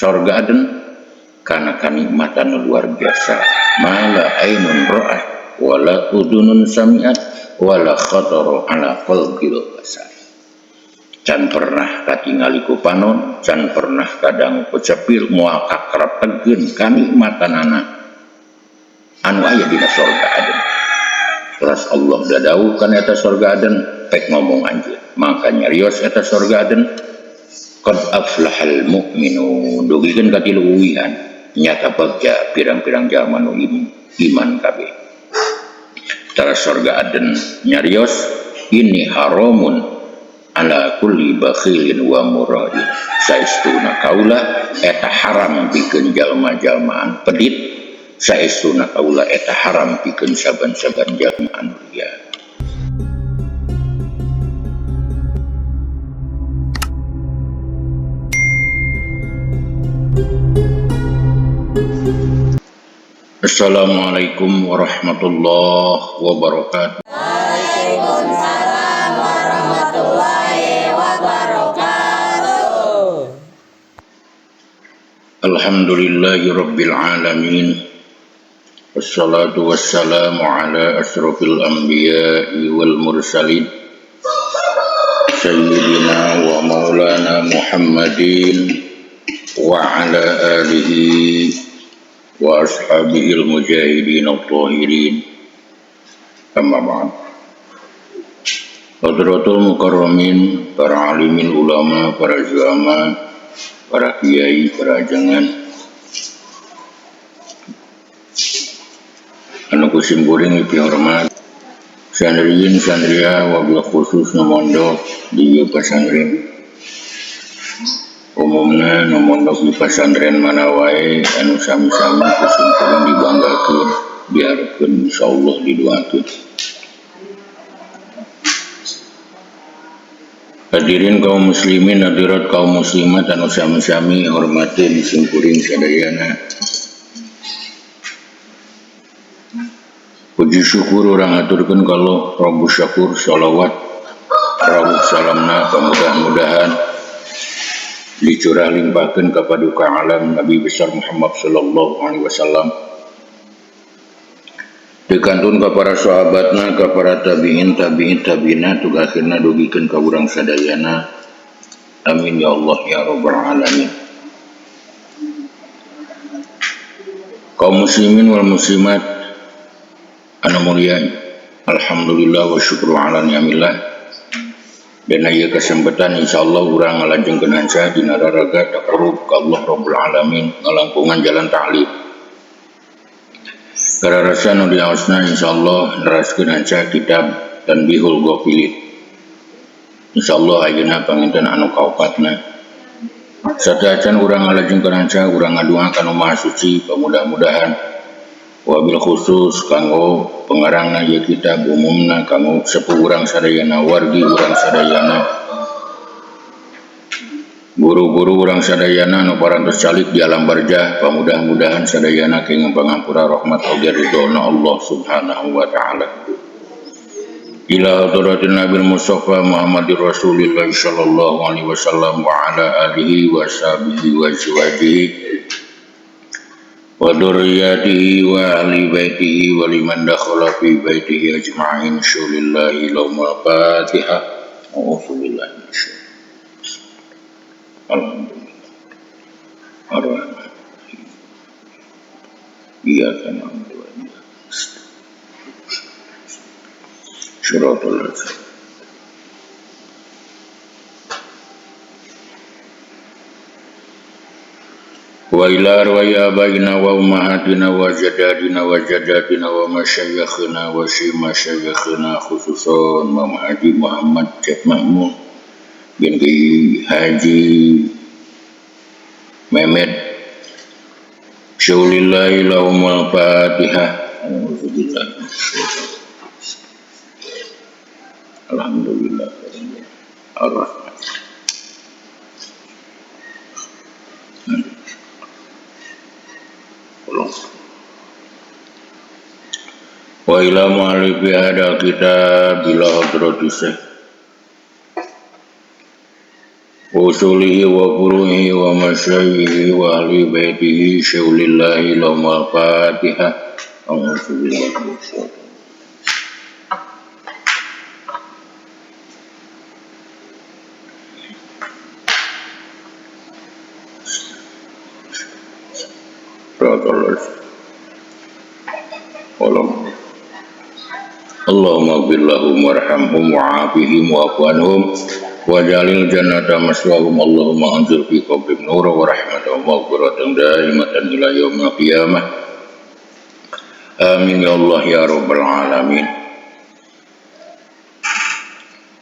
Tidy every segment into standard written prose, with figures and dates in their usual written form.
Sorga Aden kana kanikmatan luar biasa mala ainun ra'at wala udunun sami'at wala khatara ala qalbil basar. Can pernah katingali ku panon, can pernah kadang ku cepil moal kakreptegeun kanikmatanana anu aya dina sorga Aden. Teras Allah dadawuh kana eta sorga Aden pek ngomong anjeun. Maka nyarios eta sorga Aden qad aflahal mu'minun dugikeun ka tilu uwihan nyata bagja pirang-pirang jalma nu iman kabeh. Teras sorga Aden nyarios ini haramun ala kulli bakhilin wa mura'in. Saestuna kaula eta haram pikeun jalma-jalmaan pedit, saestuna kaula eta haram pikeun saban-saban jalma anu ria. Assalamualaikum warahmatullahi wabarakatuh. Waalaikumsalam warahmatullahi wabarakatuh. Alhamdulillahi rabbil alamin. Wassalatu wassalamu ala asrofil anbiya'i wal mursalin. Sayyidina wa maulana Muhammadin wa ala alihi wa ashabihil mujahidin at-tahirin. Amma ba'd. Hadratul mukarramin, para alimin ulama, para ulama, para kiai, para jangan anu kusim kuring dihormat sandriin sandria wabil khusus nu mondok di pesantren. Umumna nu mondok di pesantren mana wae anu sami-sami kusim kuring dibanggakeun, diharapkeun insyaallah didoakeun. Hadirin kaum muslimin, hadirat kaum muslimat anu sami-sami hormatin sim kuring sadayana. Puji syukur urang aturkeun ka Allah Rabbus Syakur, shalawat rawuh salamna mudah-mudahan dicurah limpahkeun ka paduka alam Nabi besar Muhammad sallallahu alaihi wasallam. Dikantun ka para sahabatna, ka para tabi'in, tabi'in, tabi'ina, tug akhirna dugikeun ka urang sadayana. Amin ya Allah ya rabbal alamin. Kaum muslimin wal muslimat anu mulia, alhamdulillah wa syukru ala ni'amillah. Dan aya kesempatan insyaallah urang ngalajengkeun hansa dina raraga taqarrub ka Allah Rabbul Alamin ngalangkungan jalan ta'lim. Kararasa nu diaosna insyaallah neraskeun hansa kitab Tanbihul Ghafilin. Insyaallah ayeuna panginten anu kaopatna. Sateuacan urang ngalajengkeun hansa urang ngadua ka Nu Maha Suci pamudah-mudahan wabil khusus kanggo pengarangna ieu kitab umumna kanggo sepuh urang sadayana, wargi urang sadayana, guru-guru urang sadayana nu parantos calik di alam barjah, pamudah-mudahan sadayana kenging pangampura rahmat oge ridhona Allah Subhanahu wa taala. Ila hadratin Nabi Mustafa Muhammadir Rasulillah sallallahu alaihi wasallam wa ala alihi wa sahbihi wa azwajihi wa dzurriyyatihi wa ahli baitihi wa liman dakhala fi baitihi ajma'in. Syulillahi lahumul Fatihah. A'udzu billahi minasyaitonir Alhamdulillah. Ar-Rahman. Iyyaka na'budu wa iyyaka nasta'in. Shiratal ladzina wa ila arwahi abaina wa ummahatina wa jadadina wa jadatina wa masyayikhina wa masyayikhina khususan Mama Haji Muhammad Cep Mahmud bin Kiai Haji Mehmet. Syulillahi lahumul Fatihah. Alhamdulillah. Ar-Rahman. Wa ila mu'alifi hadal kitab bila hadrati Syekh Usulihi wa furu'ihi wa masyayikhi wa ahli baitihi syaulillahi lahumul Fatihah. A'udzu billahi minasyaitonir Allahumma ighfir lahum warhamhum wa'afihim wa'fu anhum waj'alil jannata maswahum. Allahumma anzil fi qabrihim nura wa rahmatan wa maghfiratan daimatan ila yaumil qiyamah. Amin ya Allah ya rabbal alamin.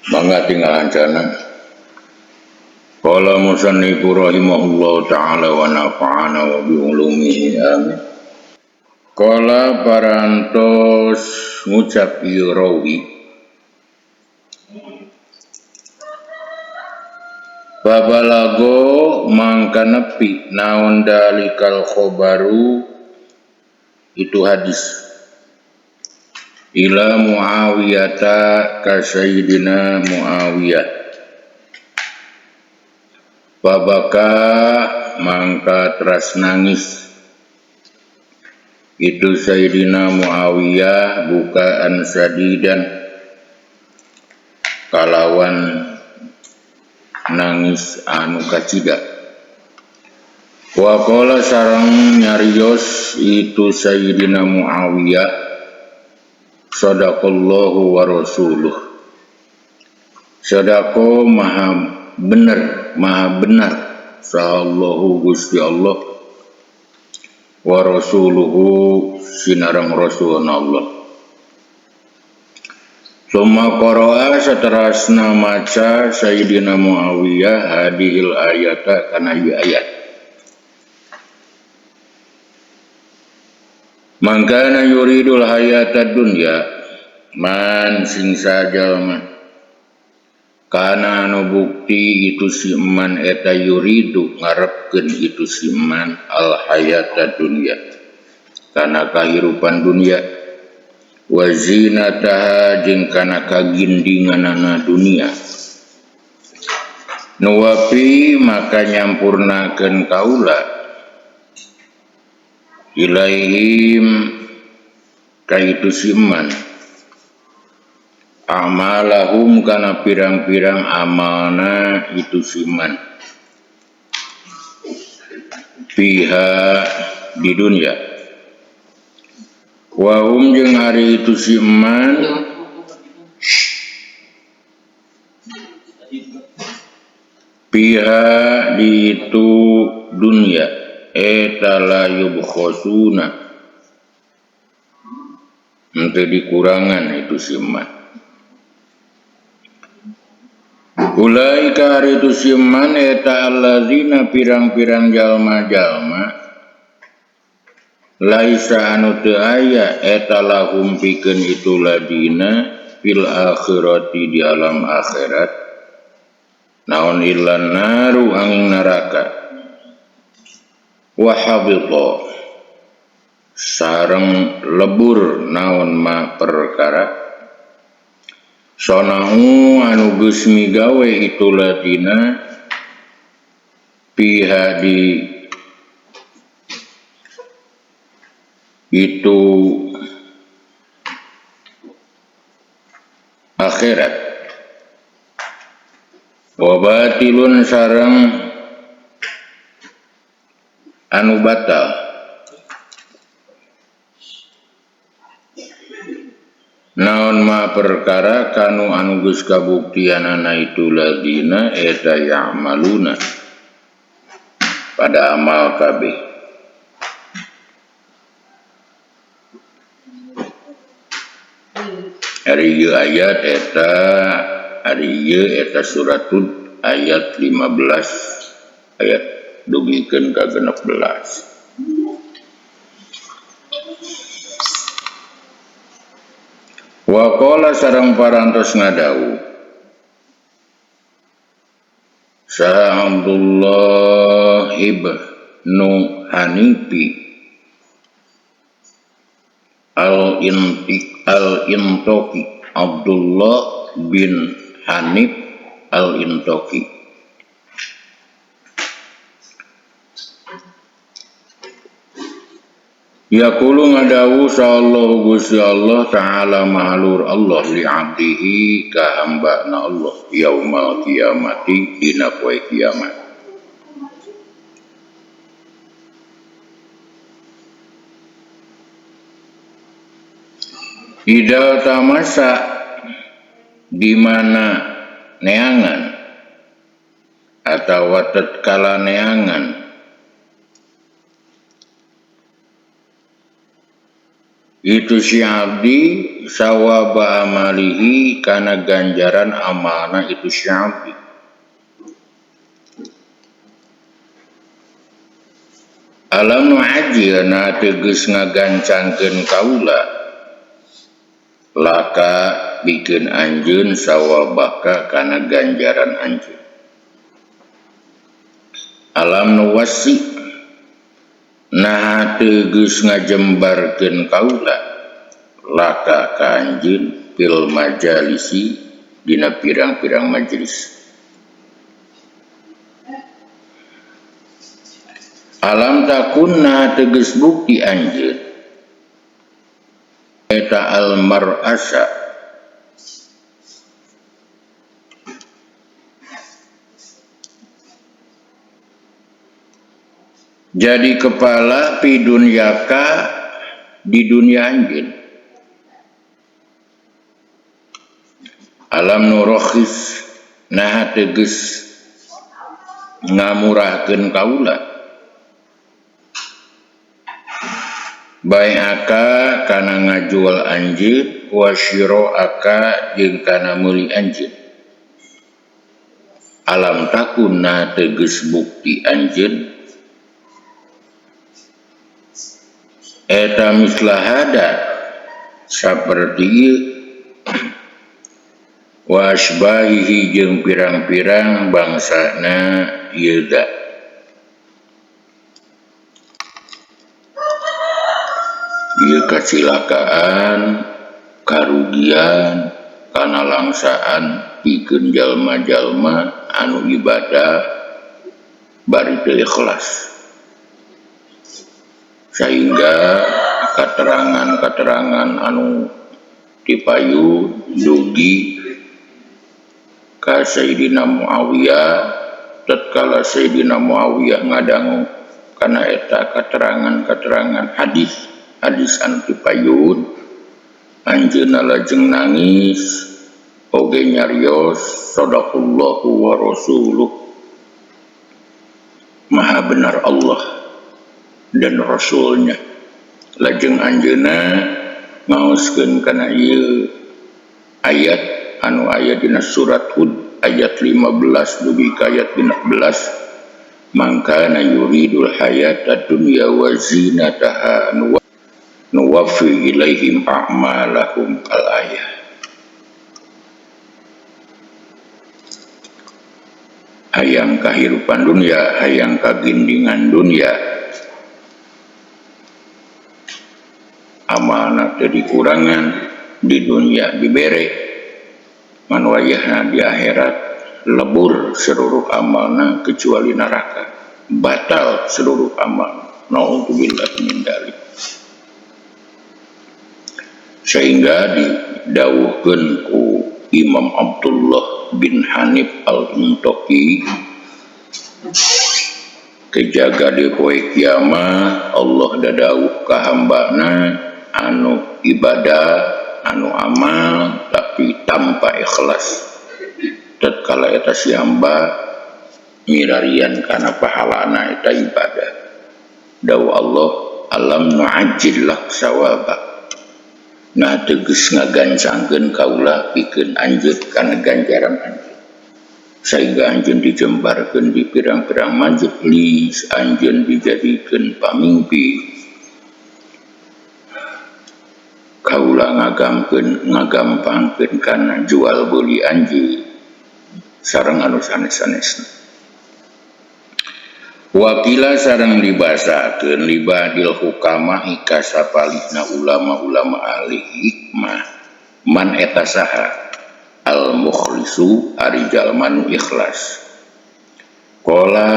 Mangga tinggal ancana. Qala musannifu rahimahullahu ta'ala wa nafa'ana wa bi ulumihi amin. Qala parantos ngucap ieu rawi babalago mangka nepi naon dalikal khobaru itu hadis ila Muawiyata ka Sayyidina Muawiyah babaka mangka teras nangis itu Sayyidina Muawiyah bukaan sadidan kalawan nangis anu kacida. Wa qala sareng nyarios itu Sayyidina Muawiyah sadaqallahu wa rasuluh. Sadaqo maha bener, maha benar sahallahu Gusti Allah wa rasuluhu sinareng rasulna Allah. Summa qara'a saterasna maca Sayyidina Muawiyah hadhil ayata kana ieu ayat. Man kana yuridul hayatad dunya man sing sajalma kana anu bukti itu si man eta yuridu ngarepkeun itu si man al hayatad dunya kana kahirupan dunya wa zinataha jeung kana kagindinganana dunia nuwapi maka nyampurnakeun kaula ilaihim ka itu si man amalahum kana pirang-pirang amalna itu siman fiha di dunia wa hum jeung ari itu siman fiha di itu dunia eta la yubkhosuna henteu dikurangan itu siman. Ulaika ari itu siman eta allazina pirang-pirang jalma-jalma laisa anu teu aya eta lahum pikeun itu ladina fil akhirati di alam akhirat naon illan naru angin neraka wa habita sareng lebur naon ma perkara sonau anu geus migawe itu ladina piha di itu akhirat wa batilun sareng anu batal naon ma perkara kanu anu geus kabuktianana itu ladina eta ya'maluna pada amal kabeh. Ari ieu ayat eta ari ieu eta surat Hud ayat 15 ayat dugikeun ka 16. Wa qala sareng parantos ngadawuh saha Abdullah ibnu Hanifi al-Intoki Abdullah bin Hanif al-Intoki. Yaqulu ngadawu sallallahu Gusti Allah ta'ala mahalur Allah li abdihi ka hamba-na Allah yaumal kiamati dina poe kiamat. Ida tamasa di mana neangan atawa tatkala neangan itu si abdi sawaba amalihi kana ganjaran amalna itu si abdi. Alam nu'ajilna tegas ngagancangkeun kaula laka bikin anjeun sawabaka kana ganjaran anjeun. Alam nuwasi nah tegas ngajembarkeun kaula laka ka anjeun fil majalisi dina pirang-pirang majelis. Alam takunna tegas bukti anjeun eta almar'asa jadi kepala pi dunyaka di dunia anjeun. Alam nurokhis nah tegas ngamurahkeun kaula bai'aka kana ngajual anjeun wa syira'aka jeung kana meuli anjeun. Alam takunna tegas bukti anjeun eta mislahada saperti ieu wa asbahihi jeung pirang-pirang bangsana ieu da. Ieu kacilakaan, karugian, kana langsaan pikeun jalma-jalma anu ibadah bari teu ikhlas. Sehingga keterangan-keterangan anu dipayu dugi ka Sayyidina Muawiyah tatkala Sayyidina Muawiyah ngadangu kana eta keterangan-keterangan hadis hadis anu dipayun anjeunna lajeng nangis oge nyarios sadaqallahu wa rasuluh, maha benar Allah dan Rasulnya. Lajeng anjeunna ngaoskeun kana ieu ayat anu aya dina surat Hud ayat 15 dugi ka ayat 16, mangkana yuridul hayata dunya wa zinataha nuwaffi ilaihim a'malahum al ayah. Hayang kahirupan dunia, hayang kagindingan dunia, amalna teu dikurangan di dunia dibere, man wayahna di akhirat lebur seluruh amalna kecuali neraka, batal seluruh amal. Naudzubillah min dzalik. Sehingga didawuhkeun ku Imam Abdullah bin Hanif Al-Intaqi, kejaga di poe kiamat Allah dadawuh ka hambana anu ibadah anu amal tapi tanpa ikhlas. Tatkala eta si hamba mirarian kana pahalana eta ibadah, dawuh Allah alam nu'ajjil lak sawaba, nah tegas ngagancangkeun kaula pikeun anjeun kana ganjaran anjeun, sehingga anjeun dijembarkeun di pirang-pirang majelis, anjeun dijadikeun pamimpin. Kaula ngagampangkeun kana jual beli anjeun sareng anu sanes-sanesna. Wakila sareng dibasakeun libadil hukama ka sapalihna ulama-ulama ahli hikmah, man eta saha al mukhlisu ari jalma nu ikhlas. Qala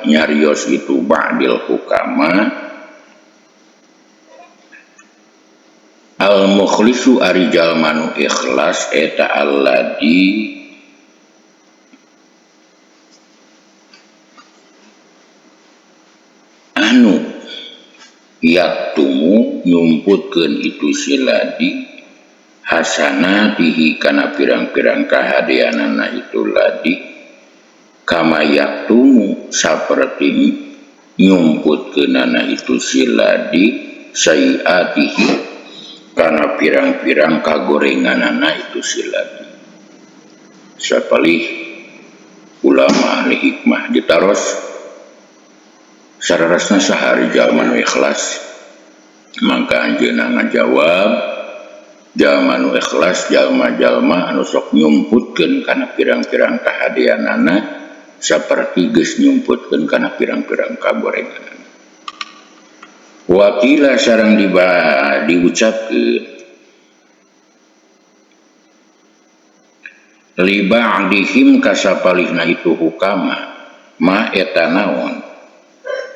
nyarios itu ba'dil hukama Al mukhlisu ari jalma nu ikhlas eta alladzi anu yaktumu nyumputkeun itu si ladi hasanatihi kana pirang-pirang kahadeanana itu ladi kama yaktumu saperti nyumputkeunana itu si ladi sayiatihi kana pirang-pirang kagorenganana itu si ladi. Sapalih ulama ahli hikmah ditaros sararasna saha jalma nu ikhlas, mangka anjeunna ngajawab jalma nu ikhlas jalma-jalma anu sok nyumputkeun kana pirang-pirang kahadeanana saperti geus nyumputkeun kana pirang-pirang kagorenganana. Wakila sareng diucapkeun li ba'dihim kasapalihna itu hukama ma eta naon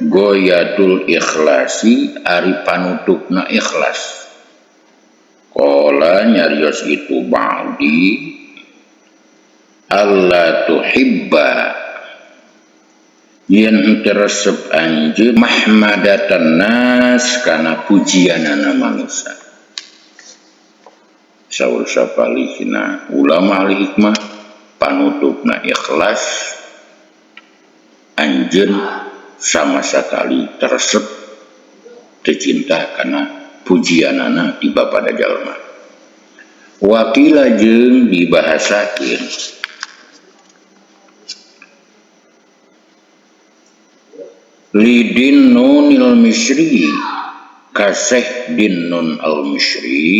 goyatul ikhlasi ari panutupna ikhlas. Qala nyarios itu ba'di alla tuhibba yen henteu resep anjeun mahmadatan nas kana pujianana manusia. Saur sapalihna ulama ahli hikmah panutupna ikhlas anjeun sama sekali teresep teu cinta kana pujianana ti bapada jalma. Wakila jeung dibahasakeun lidin nunil misri kaseh din nun al misri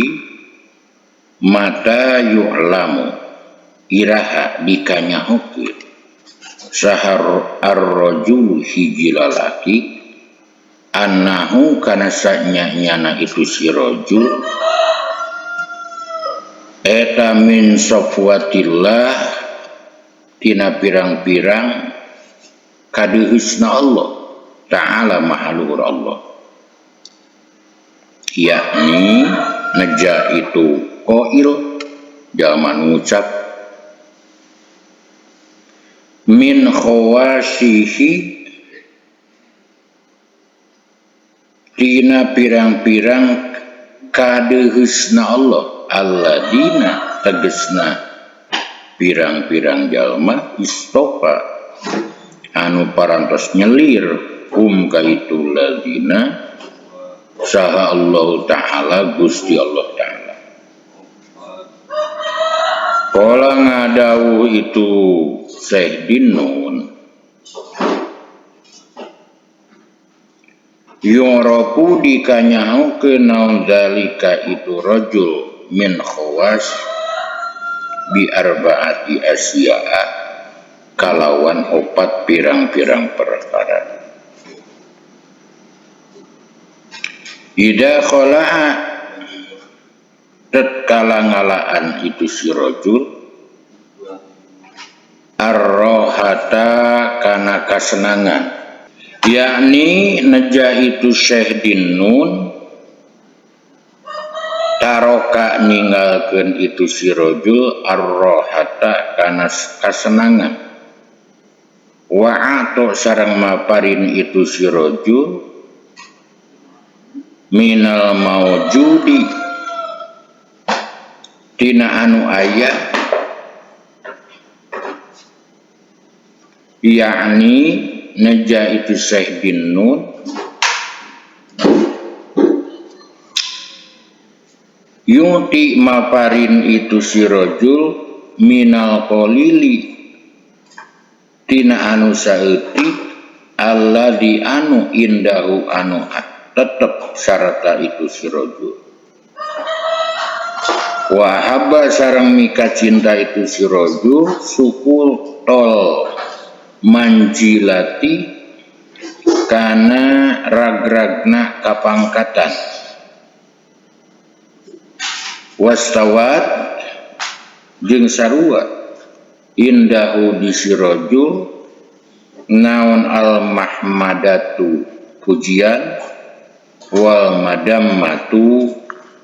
mata yu'lamu iraha dikanyahokeun sahar ar-rajul hiji lalaki annahu kana sanyana itu si rajul eta min safwatillah tina pirang-pirang kadeuheusna Allah Ta'ala maha luhur Allah, yakni neja itu qail jalma ngucap min khawasihi tina pirang-pirang kadeuheusna Allah alladina tegesna pirang-pirang jalma istofa anu parantos nyelir hum ka itu ladina saha Allah Ta'ala Gusti Allah Ta'ala. Kala ngadawuh itu Syekh Dinun yuraku dikanyahokeun naon zalika itu rajul min khawas bi arbaati asya'a kalawan opat pirang-pirang perkara. Ida khala'a tatkala ngalaan itu si rajul ar-rohata kana kasenangan, yakni neja itu Syekh Dinun taroka ninggalkeun itu si rajul ar-rohata kana kasenangan wa ato sareng maparin itu si rajul minal maujudi tina anu aya, yakni neja itu Syekh bin Nun yuti maparin itu si rajul minal qalili tina anu saeutik alladzi anu indahu anu tetep sarta itu si rajul wahaba sareng mika cinta itu si rajul sukul tol manjilati kana ragragna kapangkatan wastawat jeung sarua indahu di si rajul naon al mahmadatu pujian wal madammatu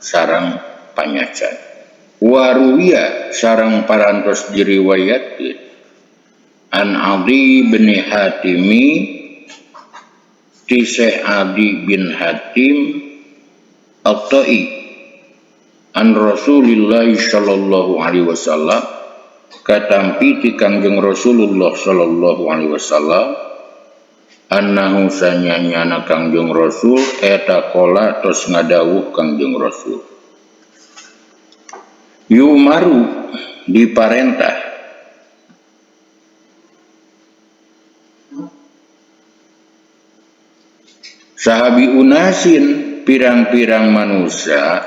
sareng panyacan. Waruwiya sareng parantos diriwayatkeun an Adi bin Hatimi ti Syekh Adi bin Hatim At-Tai an Rasulillah sallallahu alaihi wasallam katampi ti Kangjeng Rasulullah sallallahu alaihi wasallam annahu sanyanyana Kangjeng Rasul eta qala tos ngadawuh Kangjeng Rasul yumaru diparentah sahabi unasin pirang-pirang manusia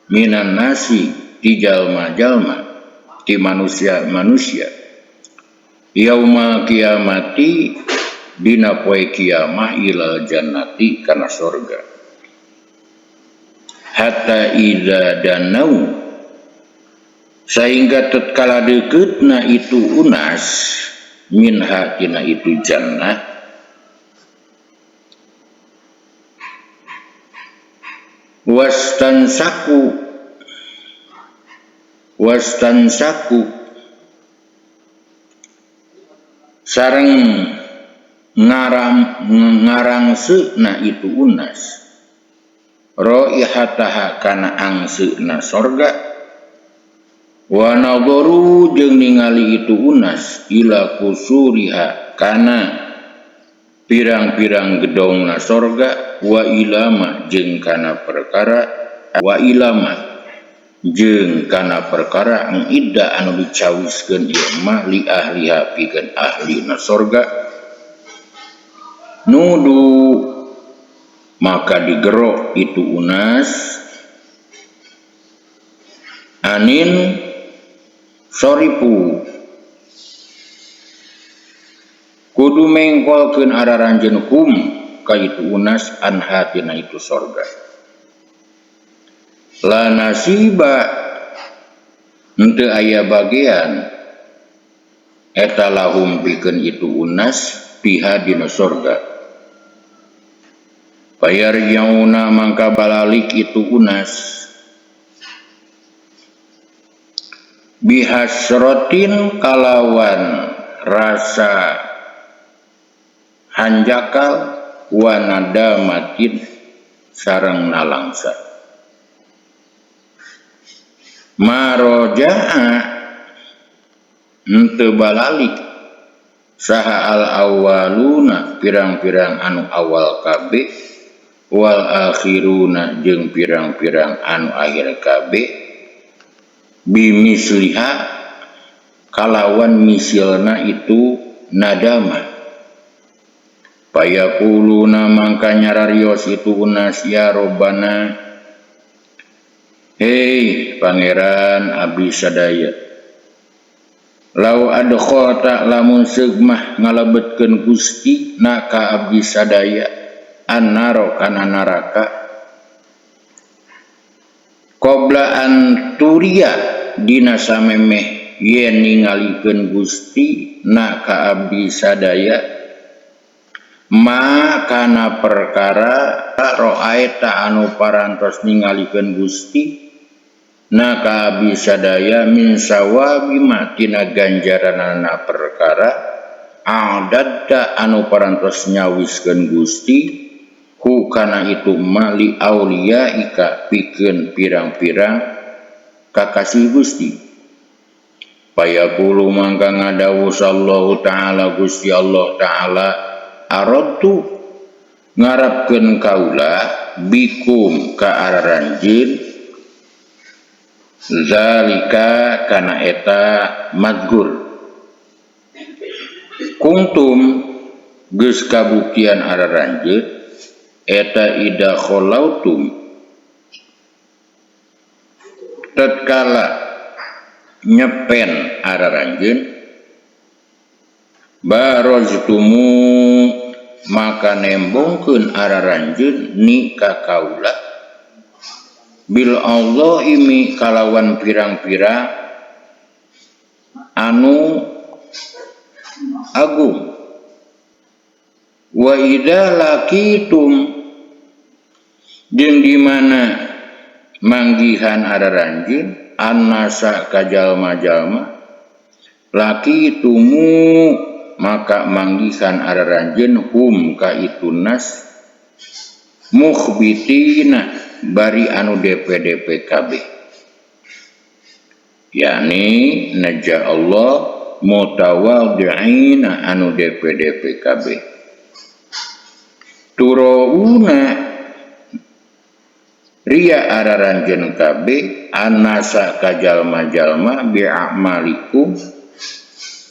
minan nasi ti jalma-jalma ti manusia-manusia yauma kiamati dina poe kiamah ilal jannati kana sorga hatta idza danau sehingga tatkala deuketna itu unas minha tina itu jannah wastansaku sareng ngarangseuna itu unas raihataha kana angseuna sorga wa nadharu jeung ningali itu unas ila kusuriha kana pirang-pirang gedongna sorga wa ilama jeung kana perkara wa ilama jeung kana perkara ida anu dicawiskeun ieu mah li ahliha pikeun ahlina sorga nudu maka digerok itu unas anin soripu kudu mengkolkeun araranjeun hum ka itu unas anha tina itu sorga la nasiba henteu aya bagian eta lahum pikeun itu unas piha dina sorga payarjauna mangka balalik itu unas bihasrotin kalawan rasa hanjakal wa nadamatin sareng nalangsa maroja'a henteu balalik saha al awwaluna pirang-pirang anu awal kabeh wal akhiruna jeung pirang-pirang anu akhir kabeh bimisliha kalawan misilna itu nadama payaquluna mangka nyararios itu unas ya robbana hei pangeran abdi sadaya lau adkhalta lamun seugmah ngalebetkeun Gusti na ka abdi sadaya annaro kana neraka qabla an turiya dina samemeh yen ningalikeun Gusti na ka abdi sadaya ma kana perkara ra'aita anu parantos ningalikeun Gusti na ka abdi sadaya min sawabi ma tina ganjaranana perkara a'dadta anu parantos nyawiskeun Gusti hu kana itu ma li auliyaika pikeun pirang-pirang kakasih Gusti payaqulu mangka ngadawuh sallallahu ta'ala Gusti Allah ta'ala aradtu ngarapkeun kaula bikum ka araranjeun zalika kana eta mazkur kuntum geus kabuktian araranjeun eta ida khalautum tatkala nyepen araranjeun baroztumu maka nembongkeun araranjeun ni ka kaula bil allaimi kalawan pirang-pirang anu agung wa idza laqitum jeung di mana Manggihan araranjeun annasa ka jalma-jalma laki tumu maka manggihan araranjeun hum ka itu nas mukhbitina bari anu DPDP kabeh yakni naja Allah mutawadhi'ina anu DPDP kabeh turauna ria araranjeun kabeh annasa ka jalma-jalma bi'amalikum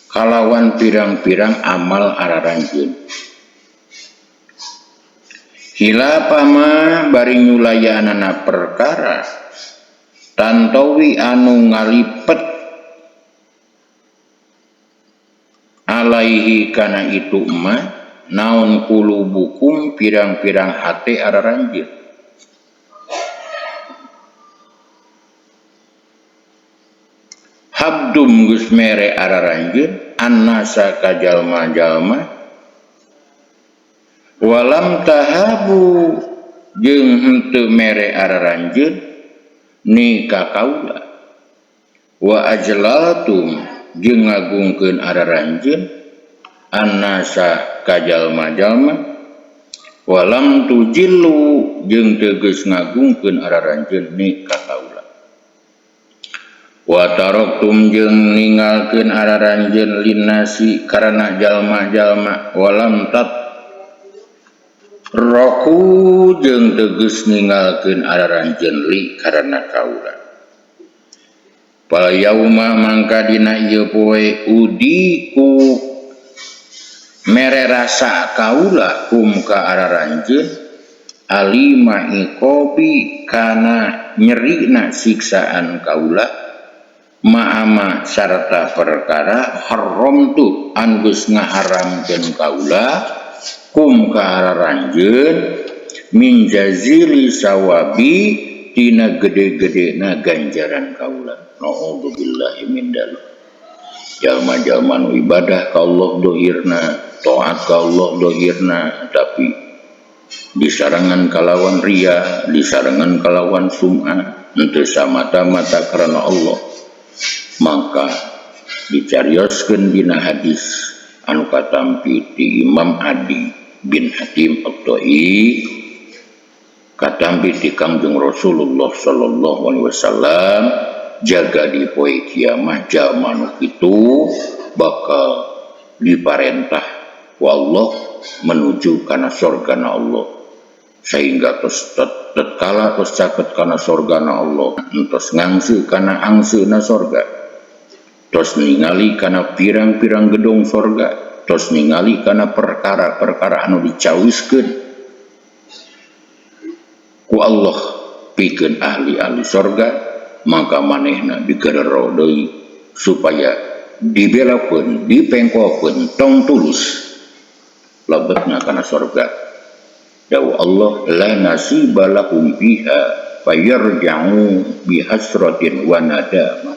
kalawan pirang-pirang amal araranjeun hilapama bari nyulayanana perkara tantowi anu ngalipet alaihi kana itu mah naon kulubukum pirang-pirang hate araranjeun habdum geus mere araranjeun annasa ka jalma-jalma walam tahabu jeung henteu mere araranjeun ni ka kaula wa ajlaltum jeung ngagungkeun araranjeun annasa ka jalma-jalma walam tujillu jeung teu geus ngagungkeun araranjeun ni ka kaula wa taraktum jeung ninggalkeun araranjeun linnasi karana jalma-jalma walam tat roku jeung teu geus ninggalkeun araranjeun li karana kaula fal yauma mangka dina ieu poe udiku mere rasa kaula kum ka araranjeun alima iqabi kana nyerina siksaan kaula ma'ama sarta perkara haram tu anu geus ngaharamkeun kaula kum ka araranjeun min jazili sawabi tina gede-gedena ganjaran kaula. Naudzubillahi min dzalik. Jalma-jalma nu ibadah ka Allah dohirna, taat ka Allah dohirna, tapi disarengan kalawan ria, disarengan kalawan sum'ah, henteu samata-mata karena Allah. Maka dicarioskeun dina hadis anu katampi ti Imam Adi bin Hatim At-Tai katampi ti Kangjeng Rasulullah sallallahu alaihi wasallam jaga di poe kiamah jalma nu kitu bakal diparentah ku Allah menuju kana sorgana Allah sehingga tos tatkala tos caket kana sorgana Allah entos ngangsu kana angseuna sorga tos ningali kana pirang-pirang gedung sorga tos ningali kana perkara-perkara anu dicawiskeun ku Allah pikeun ahli-ahli sorga maka manehna digerero deui supaya dibelakeun dipengkokeun tong tulus lebetna kana sorga. Dawuh Allah la nasiba lahum fiha fayarja'u bihasratin wa nadama.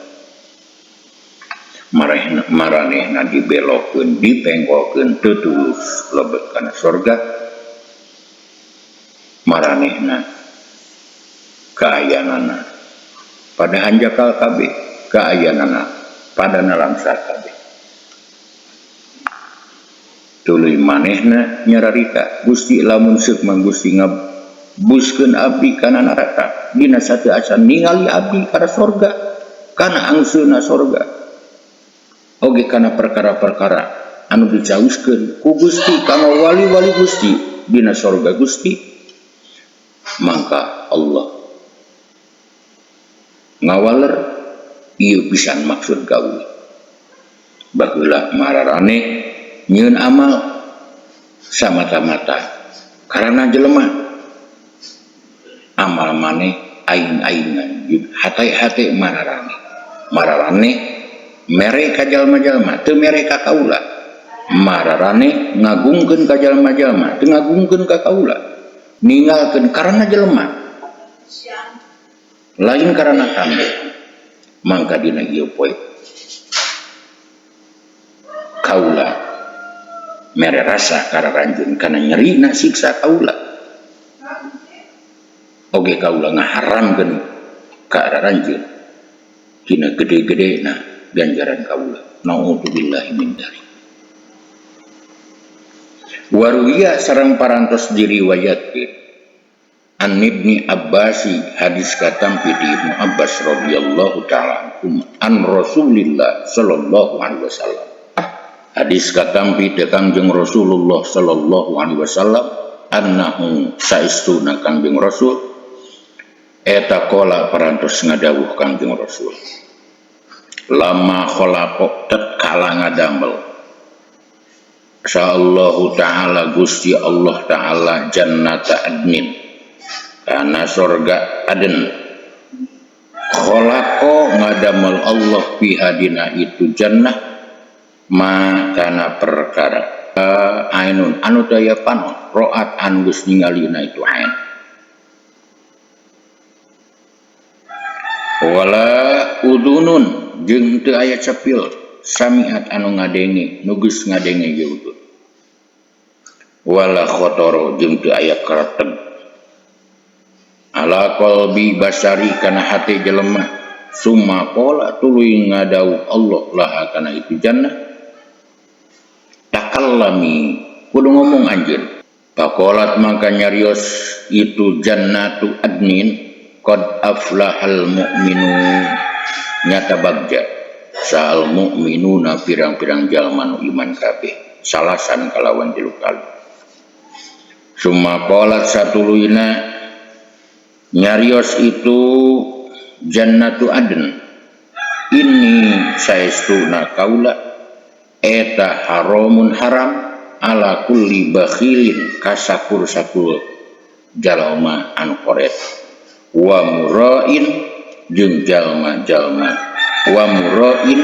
Maranehna dibelokeun dipengkokeun teu tulus lebet kana sorga maranehna kaayanana pada hanjakal kabeh kaayanana pada nalangsa kabeh tuluy manehna nyararita Gusti lamun seuk mah Gusti ngabuskeun abdi kana neraka dina sateu acan ningali abdi kana sorga kana angseuna sorga oge kana perkara-perkara anu dicawiskeun ku Gusti kana wali-wali Gusti dina sorga Gusti mangka Allah ngawaler ieu pisan maksud gawe baheula mararane nyieun amal samata-mata karena jelema amal maneh aing-aingan hate-hate mararane mararane mere ka jalma-jalma teu mere ka kaula mararane ngagungkeun ka jalma-jalma teu ngagungkeun ka kaula ninggalkeun karena jelema lain karena kami mangka dina ieu poe kaula mere rasa kararanjeun kana nyerina siksa kaula oge kaula ngaharamkeun Ka aranjeun tina gede-gedena ganjaran kaula. Naudzubillahi min dzalik. Waruwiya sareng parantos diriwayatkeun an Ibni Abbasi hadis katampi ti Ibnu Abbas radhiyallahu taala anhum an Rasulillah sallallahu alaihi wasallam. Hadis katampi ti Kangjeng Rasulullah sallallahu alaihi wasallam annahu saestuna Kangjeng Rasul eta qala parantos ngadawuh Kangjeng Rasul lama khalaqa tatkala ngadamel Allahu ta'ala Gusti Allah ta'ala jannata adnin kana sorga aden khalaqa ngadamel Allah fiha dina itu jannah ma kana perkara ainun anu daya panon roat anu geus ningalina itu ain wala udunun jeung teu aya cepil samiat anu ngadenge nu geus ngadenge ieu udun wala khotoro jeung teu aya kareteg ala qalbi basari kana hate jelema summa qala tuluy ngadawuh Allah laha kana itu jannah takallami kudu ngomong anjeun faqalat maka nyarios itu jannatu adnin qad aflahal mu'minun nyata bagja sal mu'minuna pirang-pirang jalma nu iman kabeh salasan kalawan tilu kali summa qalat satuluyna nyarios itu jannatu adn ini saestuna kaula eta haramun haram ala kulli bakhilin kasakur-sakur jalma anu koret wa murain jeung jalma-jalma wa murain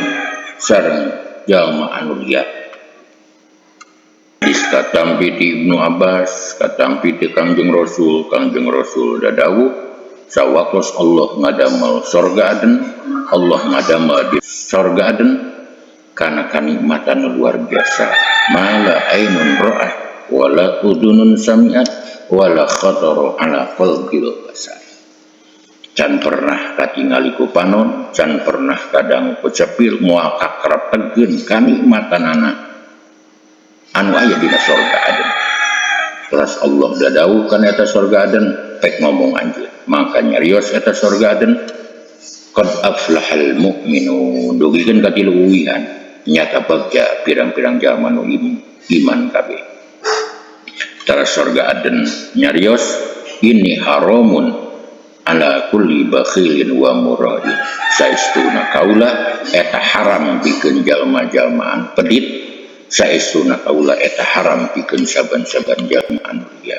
sareng jalma anu riya. Hadis katampi ti Ibnu Abbas katampi ti Kangjeng Rasul Kangjeng Rasul dadawuh sawaktos Allah ngadamel sorga aden Allah ngadamel di sorga aden kana kanikmatan luar biasa mala ainun ra'at wala udunun sami'at wala khatara ala qalbil basar. Can pernah katingali ku panon can pernah kadang ku cepil moal kakrep tegeun kanikmatanana anu aya dina sorga aden. Teras Allah dadawuh kana eta sorga aden pek ngomong anjeun maka nyarios eta sorga aden qad aflahal mu'minun dugikeun ka tilu uwihan nyata bagja pirang-pirang jalma nu iman kabeh. Teras sorga aden nyarios ini haramun ala kulli bakhilin wa murain saestuna kaula eta haram pikeun jalma-jalmaan pedit saestuna kaula eta haram pikeun saban-saban jalma anu riya.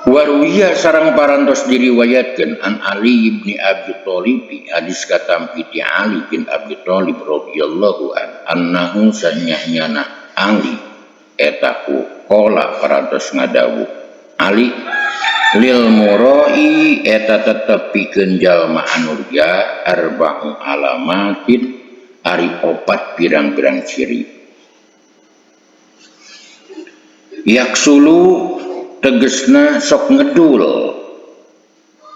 Waruwiya sareng parantos diriwayatkeun an Ali bin Abi Thalib hadis katampi ti Ali bin Abi Thalib radhiyallahu an annahu sanyahnyana Ali eta ku qala parantos ngadawuh Ali lil murai eta tetep pikeun jalma anu riya arba'u alamatin ari opat pirang-pirang ciri yaksulu tegesna sok ngedul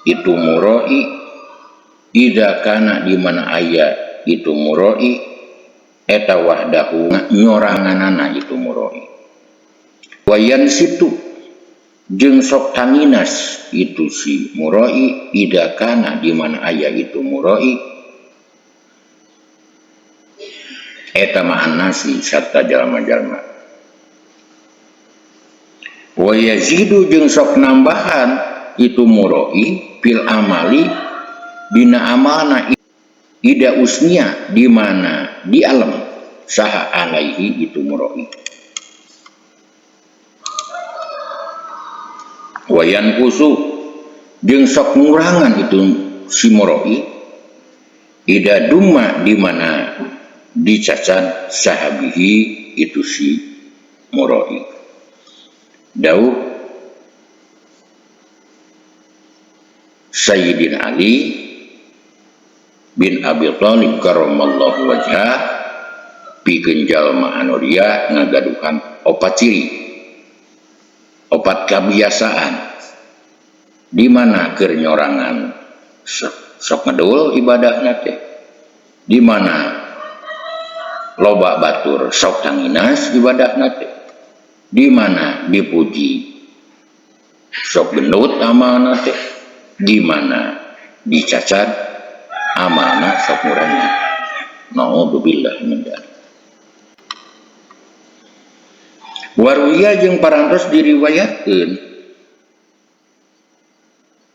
itu murai ida kana di mana aya itu murai eta wahdahu nyoranganana itu murai wayan situ jeung sok tanginas itu si murai ida kana di mana aya itu murai eta ma'an nasi sarta jalma-jalma wa yazidu jeung sok nambahan itu murai fil amali dina amalna ida usnia di mana di alam saha alaihi itu murai wayan kusu jeung sok ngurangan itu si murai ida duma di mana dicacat sahabihi itu si murai. Dawuh Sayyidina Ali bin Abi Thalib karramallahu wajhah pikeun jalma anu riya ngagaduhan opat ciri opat kebiasaan di mana keur nyorangan Sok ngedul ibadahna teh. Di mana loba batur sok tanginas ibadahna teh. Di mana dipuji sok gendut amalna teh. Di mana dicacat amalna sok murahnya. Naudzubillah min dzalik. Waruya jeung parantos diriwayatkeun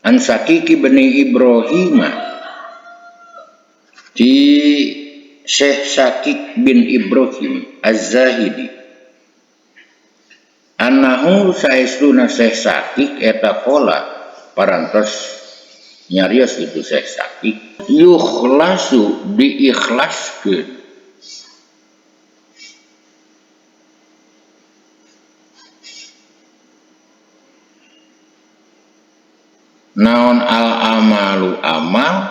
an Sakiki bin Ibrahim ti Syekh Sakik bin Ibrahim Az-Zahidi annahu saestuna Syekh Sakik eta qala parantos nyarios itu Syekh Sakik yukhlasu diikhlaskeun naon al amalu amal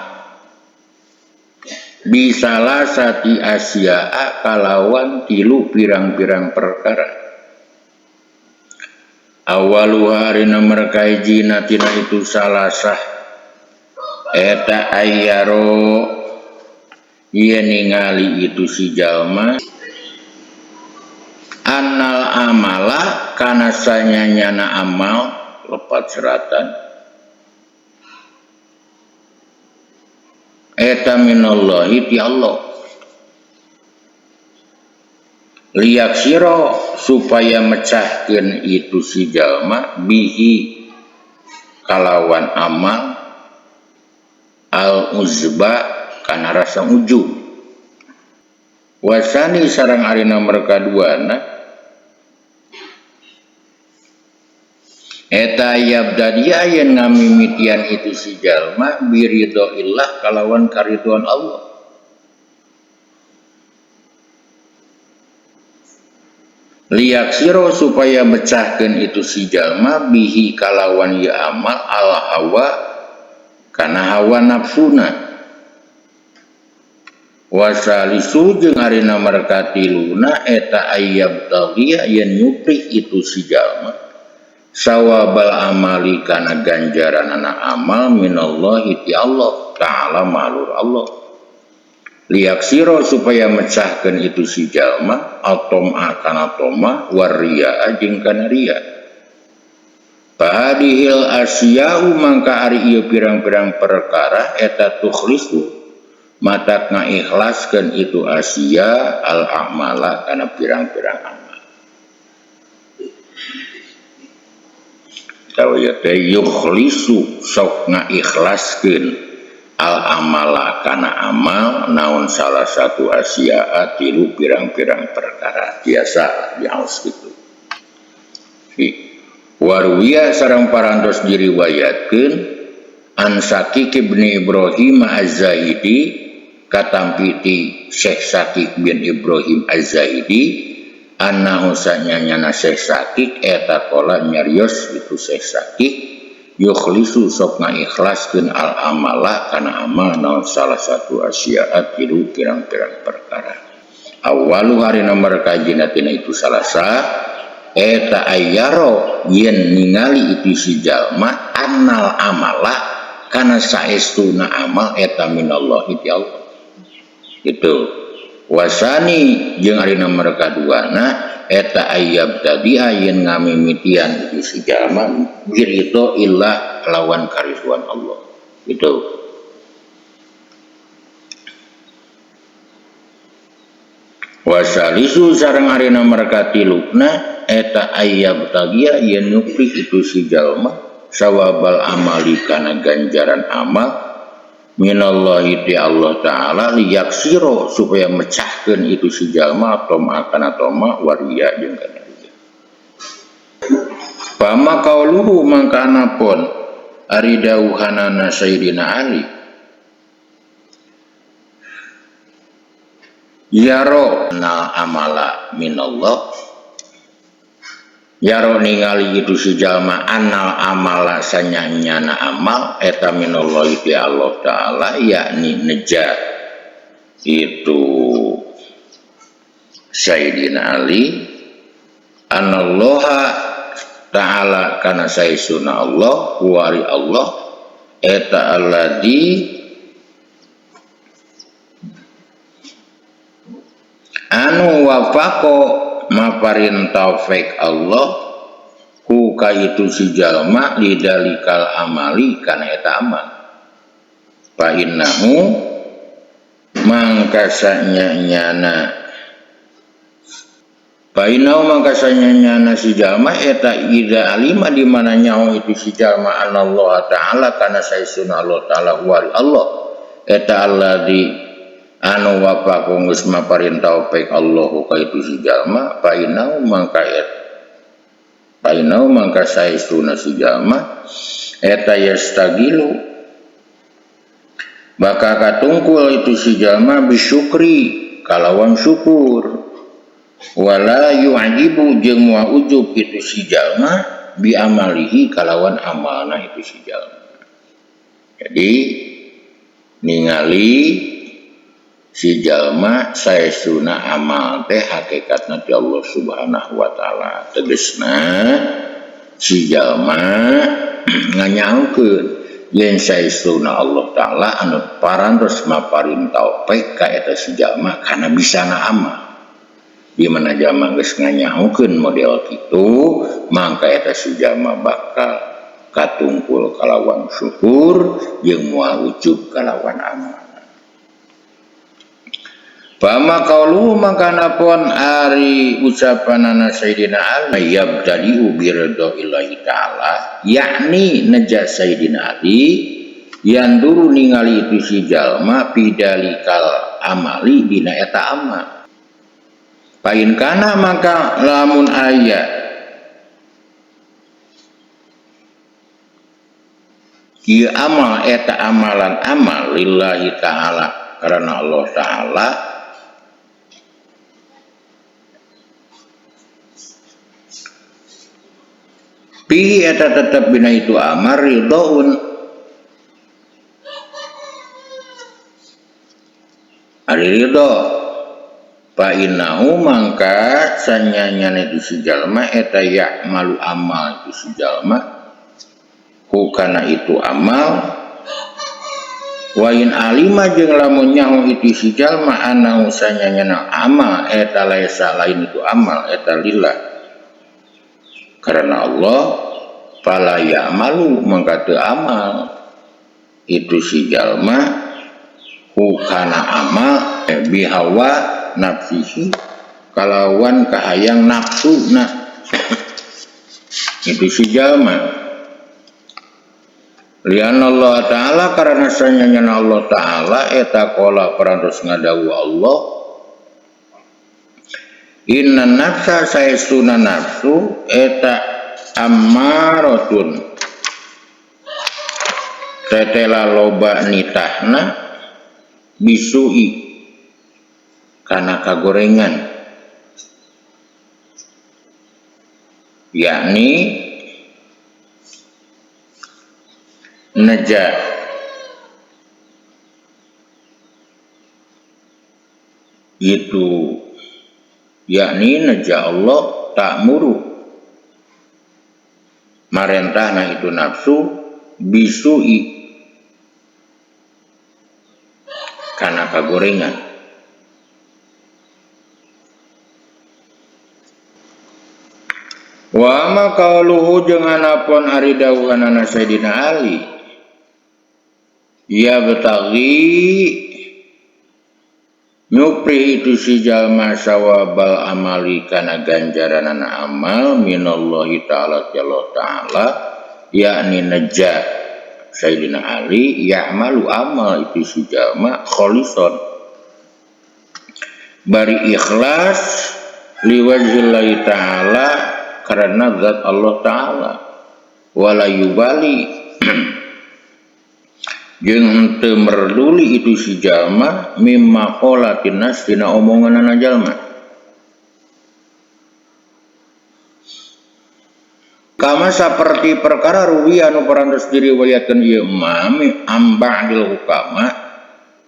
bisalah sati asya'a kalawan tilu pirang-pirang perkara awalu hari nomor kahijina tina itu salasah eta ayyaro yen ningali itu si jalma annal amala kana sanyanyana amal lepat seratan eta minallahi ti Allah liyaksiro supaya mecahkeun itu si jalma bihi kalawan amal al uzba kana rasa ujub wasani sareng ari nomor kaduana eta yabdadia yen ngamimitian itu si jalma biridho illah kalawan kariduan Allah liyaksiro supaya mecahkeun itu si jalma bihi kalawan ya amal al hawa kana hawa nafsuna wasalisu jeung ari nomor katiluna eta ayyabtaghiya yen nyuprih itu si jalma sawabal amali kana ganjaranana amal minallahi ti Allah ta'ala malur Allah liyaksiro supaya mecahkeun itu si jalma atoma kana toma warriya jeung kana riya fahadihil asya'u mangka ari ieu pirang-pirang perkara eta tukhlisu matak ngaikhlaskeun itu asya al amala kana pirang-pirang amal tawa teh yukhlisu sok ngaikhlaskeun al amala kana amal naon salah satu asya'a tilu pirang-pirang perkara biasa diaos kitu. Warwiya sareng parantos diriwayatkeun an Sakik bin Ibrahim Az-Zahidi katampi ti Syekh Sakik bin Ibrahim Az-Zahidi annahu sanyanyana Syekh Sakik eta qala nyarios itu Syekh Sakik yukhlisu sok ngaikhlaskeun al amala kana amal naon salah satu asya'a tilu pirang-pirang perkara awalu hari nomor kajina tina itu salasa eta ayyaro yen ningali itu si jalma annal amala kana saestuna amal eta minallahi ti Allah itu wasani jeung ari nomor kaduana eta ayyab tadi yen ngamimitian itu si jalma biridho illah lawan karisuan Allah itu wasalisu sareng ari nomor katiluna eta ayyab tagia yen nyuprih itu si jalma sawabal amali kana ganjaran amal minallahi ti Allah ta'ala liyaksiro supaya mecahkeun itu si jalma toma kana toma waria jeung kana riya pama kauluhu mangka anapun ari dawuhanana Sayyidina Ali yaro na amala minallah yaro ningali itu si jalma anal amala sanyanyana amal eta minallahi ti Allah ta'ala yakni neja itu Sayyidina Ali anallaha ta'ala kana saesuna Allah wari Allah eta alladzi Anu wafaqo maparin taufik Allah ku ka itu si jalma lidalikal amali kana eta amal. Fa innahu mangka sanyana fa innahu mangka sanyana si jalma eta ida alima di mana nyaho itu si jalma anallah ta'ala kana saestuna Allah ta'ala wal Allah eta alladzi anu wafaqo geus maparin taufik Allahu ka itu si jalma fa innahu mangka eta fa innahu mangka saestuna si jalma eta yastagilu bakal katungkul itu si jalma bisyukri kalawan syukur wala yu'ajibu jeung moal ujub itu si jalma bi amalihi kalawan amalna itu si jalma. Jadi ningali si jalma saestuna amal teh hakikatna ti Allah Subhanahu wa taala. Tegasna si jalma nganyaokeun yen saestuna Allah taala anu parantos maparin taufik ka eta si jalma kana bisana amal. Di mana jalma geus nganyahokeun model kitu mangka eta si jalma bakal katungkul kalawan syukur jeung moal ujub kalawan amal. Fama qaulu mangka napon ari ucapanana Sayyidina Ali yabtadi'u bi ridha ta'ala yakni neja Sayyidina Ali yanduru ningali itu si jalma pidalikal amali dina eta amal. Pain kana maka lamun aya ieu amal eta amalan amal lillahi ta'ala karena Allah ta'ala pihi eta tetep bina itu amar ridhoun ari ridho fa innahu mangka sanyanyana itu si jalma eta ya'malu amal itu si jalma hukana itu amal wa in alima jeung lamun nyaho itu si jalma anahu sanyanyana amal eta laisa lain itu amal eta lillah karena Allah fala ya'malu mangka teu amal itu si jalma hukana amal bihawa nafsihi kalawan kahayang nafsuna itu si jalma lian Allah ta'ala karena sanyanyana Allah ta'ala eta qala parantos ngadawu Allah inna nafsa saestuna nafsu eta ammaratun tetela loba nitahna bisui kana kagorengan yakni neja itu yakni neja Allah ta'muru marentahna itu nafsu bisui kana kagorengan. Wa ma qauluhu jeung anapun ari dawuhanana Sayyidina Ali ya betagi nyupri itu si jalma sawabal amali kana ganjaranana amal minallahi ta'ala Allah ta'ala yakni neja Sayyidina Ali ya'malu amal itu si jalma kholison bari ikhlas liwajhillahi ta'ala karena zat Allah ta'ala wala yubali jeung henteu merduli itu si jalma mimma qolatin nas dina omonganana jalma kama saperti perkara ruwi anu parantos diriwayatkeun ieu imam amba'dil hukama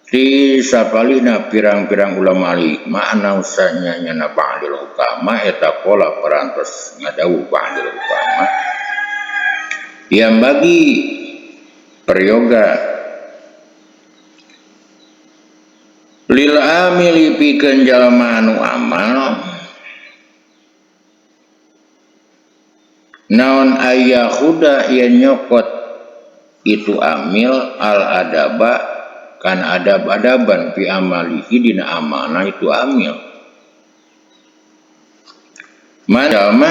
ti sapalihna pirang-pirang ulama hikmah usanya nyana ba'dil hukama eta qala parantos ngadawuh ba'dil hukama yang bagi peryoga Lil amili pikeun jalma anu amal naon aya huda yen nyokot itu amil al adaba kan adab-adaban fi amalihi dina amalna itu amil. Man jalma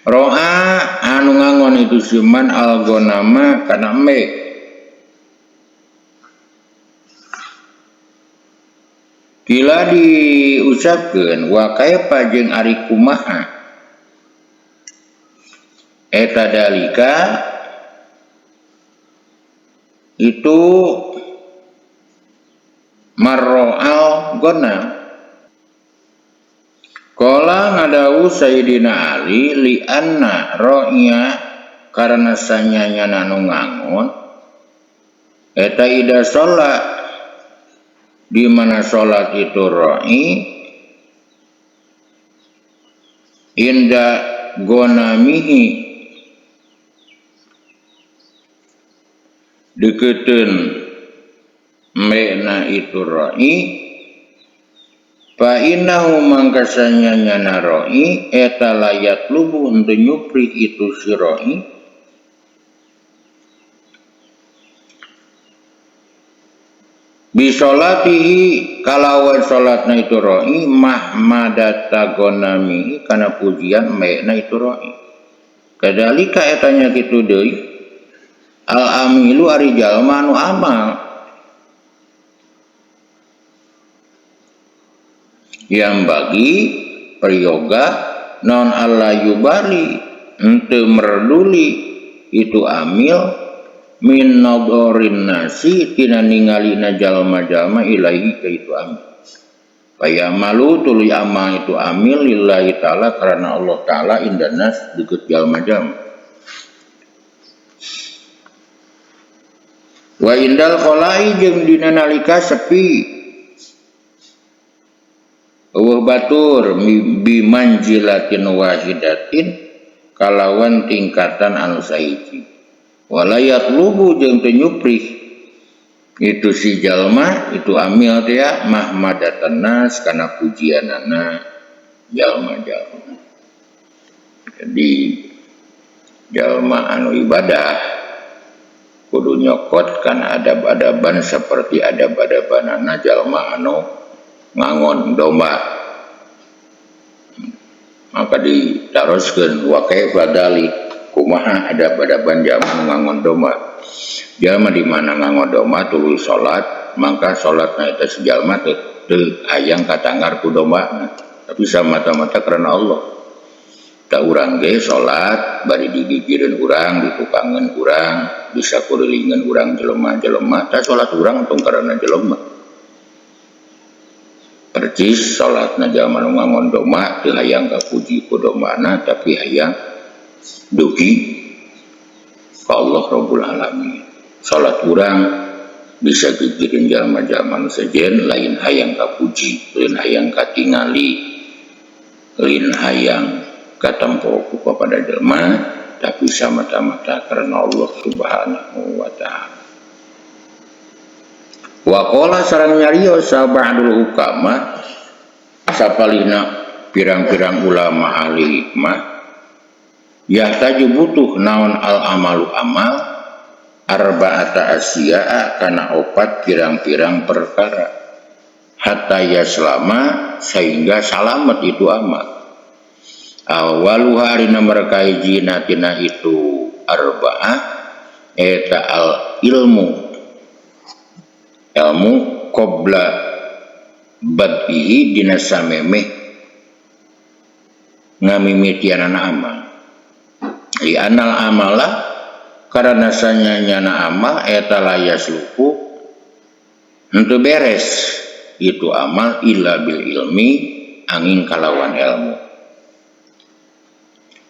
roa anu ngangon itu siman al-gonama kana embe kila diucapkeun wa kaifa jeung ari kumaha eta dalika itu marro'al gonam. Qala ngadawu Sayyidina Ali li anna ro'ya karena sanyanya anu ngangon eta ida sholat di mana sholat itu ro'i inda gonamihi deketeun mena itu ro'i fa innahu mangkasanya nyana ro'i eta layat lubu henteu nyupri itu si ro'i bisolatihi kalawan salatna itu ro'i mahmadata gonamihi kana pujian mena itu ro'i kadalika etanya kitu deui al amilu ari jalma anu amal yang bagi priyoga non alla yubali henteu merduli itu amil min nadhorin nasi tina ningalina jalma-jalma ilahi ka itu amil payamalu tuluy amal itu amil lillahi ta'ala karena Allah ta'ala indanas deukeut jalma-jalma wa indal kholai jeung dina nalika sepi eueuh batur bimanzilatin wahidatin kalawan tingkatan anu sahiji wala yatlubu jeung teu nyuprih itu si jalma itu amil teh mahmadatan nas kana pujianana jalma-jalma. Jadi jalma anu ibadah kudu nyokot kana adab-adaban seperti adab-adabanana jalma anu ngangon domba. Maka ditaroskeun wa kaifa dalik kumaha adab-adaban jalma anu ngangon domba. Jalma di mana ngangon domba tuluy salat, maka salatna eta si jalma teu hayang katanggar ku dombana, tapi samata-mata karena Allah. Ta urang ge salat bari digigireun urang, ditukangeun urang, bisa kurilingeun urang jelema-jelema, ta salat urang tong karena jelema. Percis salatna jalma nu ngangon domba teu hayang kapuji ku dombana tapi hayang dugi ka Allah Rabbul Alamin. Salat urang bisa gigireun jalma-jalma nu sejen lain hayang kapuji, lain hayang katingali, lain hayang katempo ku kepada jelema, tapi samata-mata karena Allah Subhanahu wa ta'ala. Wa qala sareng nyarios ba'dul hukama sapalihna pirang-pirang ulama ahli hikmah yahtaju butuh naon al amalu amal arba'ata asya'a kana opat pirang-pirang perkara hatta yaslama sehingga salamet itu amal. Awaluha ari nomor kahiji tina itu arba'ah eta al ilmu ilmu qabla bad'ihi dina samemeh ngamimitianana amal. Li anal amala karena sanyanyana amal eta layasluku henteu beres itu amal illa bil ilmi angin kalawan ilmu.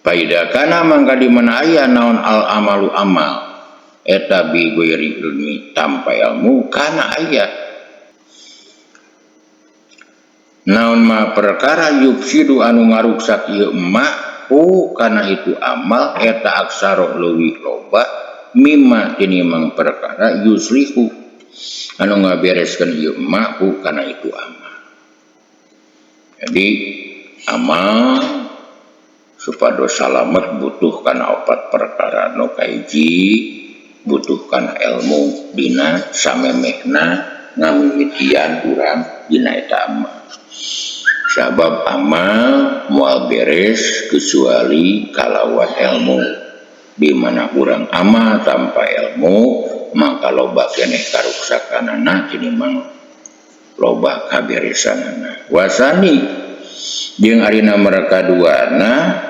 Faida kana mangka di mana aya naon al amalu amal eta bi ghairi ilmi tanpa ilmu kana aya naon ma perkara yufsidu anu ngaruksak ieu ma ku kana itu amal eta aksaro leuwih loba mimma tinimang perkara yuslihu Anu ngabereskeun ieu maku kana itu amal. Jadi amal supados salamet butuh kana opat perkara. Nu kahiji butuh kana ilmu dina samemehna ngamimitian urang dina eta amal. Sabab amal moal beres kecuali kalawan ilmu. Di mana urang amal tanpa ilmu maka loba keneh karuksakanana tinimbang loba kaberesanana. Wasani jeung ari nomor kaduana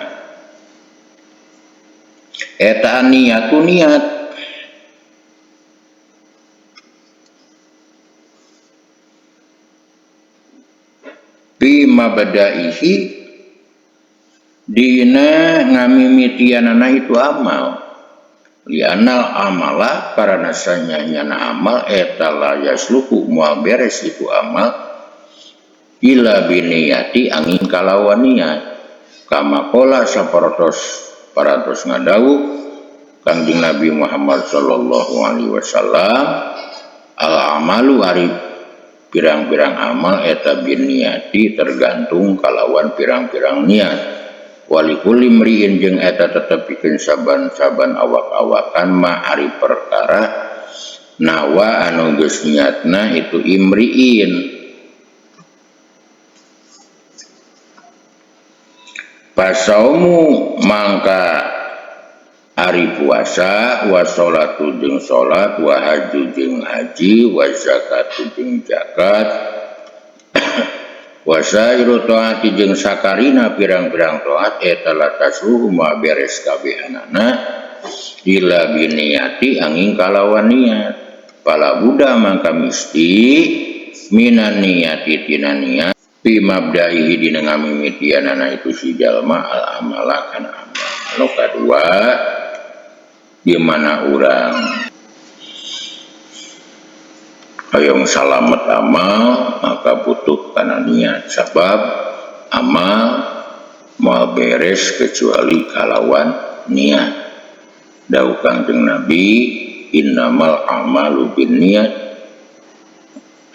eta niatu niat. Bi mabdaihi dina ngamimitianana itu amal. Lianal amala karena sanyanyana amal eta la yasluhu moal beres itu amal ila biniyati angin kalawan niat. Kama qala saparantos parantos ngadawuh Kangjeng Nabi Muhammad sallallahu alaihi wasallam al amalu ari pirang-pirang amal eta biniyati tergantung kalawan pirang-pirang niat. Walikulli mri'in jeung eta tetep pikeun saban-saban awak-awakan ma ari perkara nawa anu geus niatna itu imri'in. Pasaumu mangka ari puasa wa sholatu jeung salat wa haji jeung haji wa zakatu jeung zakat wa sairu taati jeung sakarina pirang-pirang taat eta latasruhu ma beres kabehanana ila biniyati angin kalawan niat. Pala buddha mangka misti minan niyati tina niat fi mabdaihi dina ngamimitianana itu si jalma al amala kana amal. Nu kadua di mana urang hoyong salamet amal maka butuh kana niat. Sabab amal moal beres kecuali kalawan niat. Dawuh Kangjeng Nabi innamal a'malu binniyat,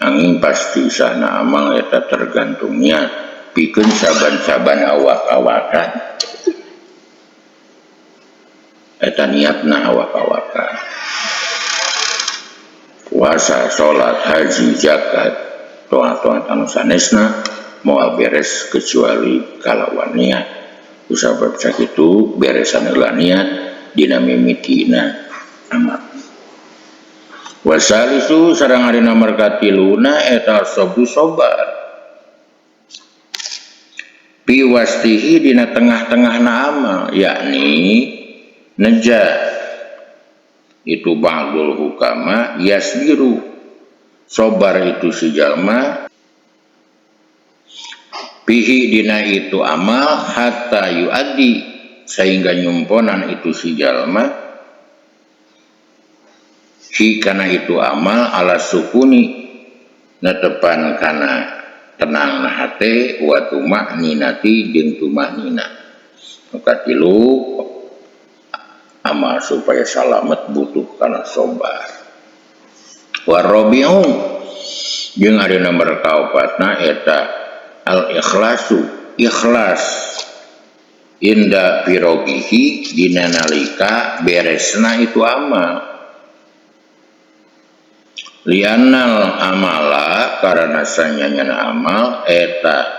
angin pasti sana amal eta tergantung niat. Pikeun saban-saban awak-awakan eta niatna awak-awakan. Puasa, salat, haji, zakat, toat-toat anu sanesna moal beres kecuali kalawan niat. Kusabab sakitu beresan heula niat dina mimitina amal. Wasalisu sareng ari nomor katiluna eta sabru sabar. Piwastihi dina tengah-tengahna amal yakni neja itu ba'dul hukama yasbiru sobar itu si jalma pihi dina itu amal hatta yuaddi sehingga nyumponan itu si jalma hi kana itu amal ala sukuni netepan kana tenang hate wa tumakninati jeung tumaknina. Nu katilu amal supaya salamet butuh kana sobar. Warabi'u jeung ari nomor kaopatna eta al ikhlasu ikhlas inda firogihi dina nalika beresna itu amal. Lianal amala karena sanyanyana amal eta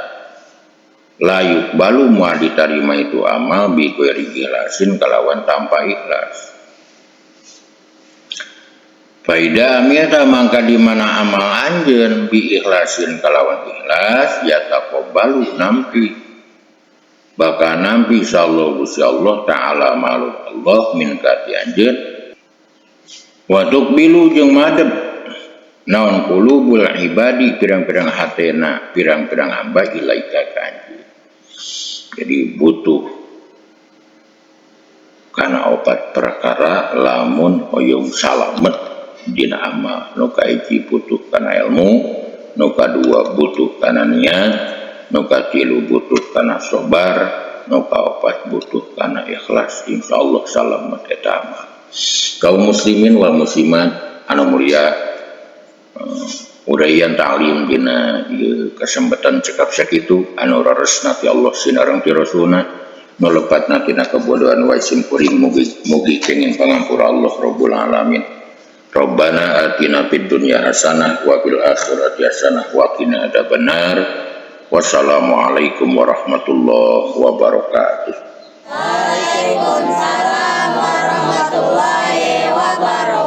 layuk balu moal ditarima itu amal bi ghairi ikhlasin kalawan tanpa ikhlas. Faida amilta mangka di mana amal anjeun bi ikhlasin kalawan ikhlas ya taqabbalu nampi bakal nampi insyaallah Gusti Allah taala malu Allah min ka ti anjeun wa tuqbilu jeung madep naon qulubul ibadi pirang-pirang hatena pirang-pirang hamba ilaika ka anjeun. Jadi butuh kana opat perkara lamun hoyong salamet dina amal. Nu kahiji butuh kana ilmu, nu kadua butuh kana niat, nu katilu butuh kana sabar, nu kaopat butuh kana ikhlas. Insyaallah salamet eta amal. Kaum muslimin wal muslimat anu mulia Uraian ta'lim dina ieu kesempatan cekap sakitu anu raresna ti Allah sinareng ti Rasulna, nu lepatna tina kebodohan wae sim kuring, mugi mugi kenging pangampura Allah Rabbul Alamin. Rabbana atina fid dunya hasanah wa fil akhirati hasanah wa qina adzabannar. Wassalamualaikum warahmatullahi wabarakatuh. Waalaikumsalam warahmatullahi wabarakatuh.